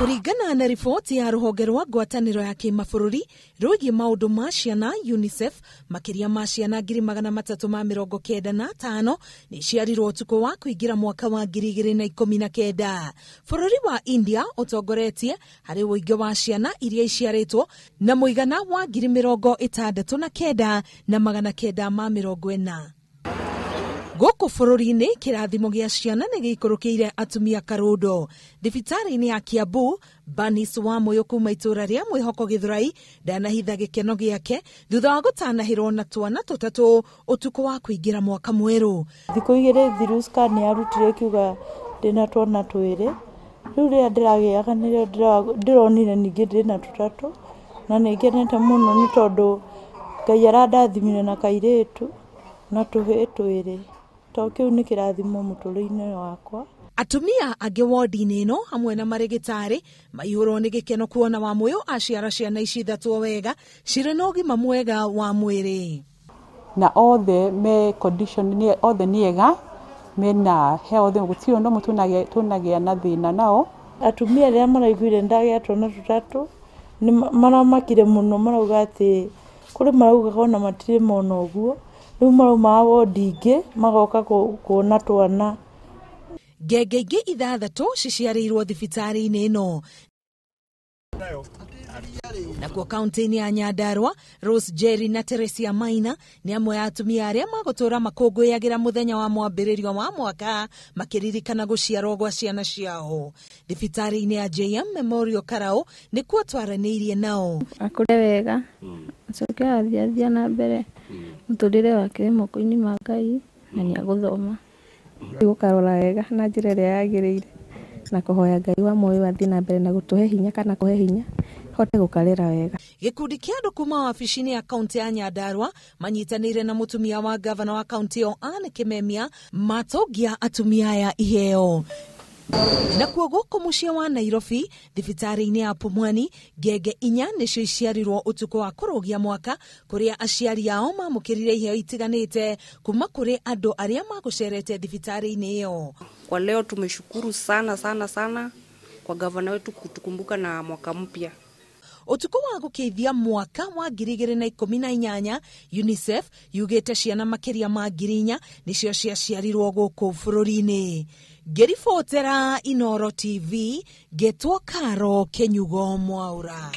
Kũringana na riboti ya rũhonge rwa ngwatanĩro ya kĩmabũrũri rwĩgiĩ maũndũ ma ciana UNICEF, makĩria ma ciana 395,000 nĩciarirwo ũtukũ wa kũingĩra mwaka wa 2019. Bũrũri wa India ũtongoretie harĩ ũingĩ wa ciana iria iciarĩtwo na mũigana wa 69,940. Gũkũ bũrũri-inĩ kĩrathimo gĩa ciana nĩ gĩikũrũkĩire atumia karũndo. Thibitarĩ-inĩ ya Kiambu, Banis wa Moyo kuma itũra rĩa Mwĩhoko Gĩthũrai ndanahitha gĩkeno gĩake thutha wa gũtanahĩrwo na twana tũtatũ ũtukũ wa kũingĩra mwaka mwerũ. Thikũ igĩrĩ thiru scan yarutire ĩkiuga ndĩna twana twĩrĩ, rĩu rĩrĩa ndĩragĩaga nĩrĩo ndĩronire ningĩ ndĩna tũtatũ, na nĩngenete mũno nĩ tondũ Ngai arandathimire na kairĩtu na tũhĩĩ twĩrĩ. To kĩu nĩ kĩrathimo mũtũrĩre-inĩ wakwa. Atumia angĩ wodi-inĩ ĩno hamwe na marĩgĩtarĩ maihũrwo nĩ gĩkeno kuona Wamũyũ aciara ciana ici ithatũ wega cirĩ na ũgima mwega wa mwĩrĩ. Na othe me condition nĩ othe nĩ ega, mena health, gũtirĩ ũndũ ũmwe tũnagĩa na thĩna nao. Atumia arĩa maraiguire ndagĩa twana tũtatũ nĩ maramakire mũno, marauga atĩ kũrĩ maraugaga ona matirĩ mona ũguo, rĩu maraumaga wodi ingĩ magoka kuona twana. Ngenge ingĩ ithathatũ ciciarĩirwo thibitarĩ-inĩ ĩno. Nakuo kaunti-inĩ ya Nyandarua, Rose Jerry na Teresia Maina nĩ amwe a atumia arĩa magũtũra makũngũyagĩra mũthenya wa mwambĩrĩrio wa mwaka makĩririkana gũciarwo gwa ciana ciao. Thibitarĩ-inĩ ya JM Memorial Karau nĩkuo twaranĩirie nao. Akũre wega, acoke athiĩ na mbere mũtũrĩre wake moko-inĩ ma Ngai na nĩ agũthoma. Gũkarora wega na njĩra ĩrĩa yagĩrĩire na kũhoya Ngai wa muoyo athiĩ na mbere na gũtũhe hinya kana kũhe hinya hote gũkarera wega. Gĩkundi kĩa andũ kuma wabici-inĩ ya kaunti ya Nyandarua manyitanĩire na mũtumia wa gavana wa kaunti ĩyo Anne Kimemia matongia atumia aya iheo. Nakuo gũkũ mũciĩ wa Nairobi thibitarĩ-inĩ ya Pumwani, ngenge inya nĩcio iciarirwo ũtukũ wa kũrũgia mwaka kũrĩa aciari ao mamũkĩrire iheo itiganĩte kuma kũrĩ andũ arĩa magũcerete thibitarĩ-inĩ ĩyo. Kwa leo tumeshukuru sana sana sana kwa gavana wetu kutukumbuka na mwaka mpya. Ũtukũ wa gũkĩithia mwaka wa 2018, UNICEF yugĩte ciana makĩria ma 4,000 nĩcio ciaciarirwo gũkũ bũrũri-inĩ. Ngĩribotera Inooro TV, ngetwo Karo Kenyugo Mwaura.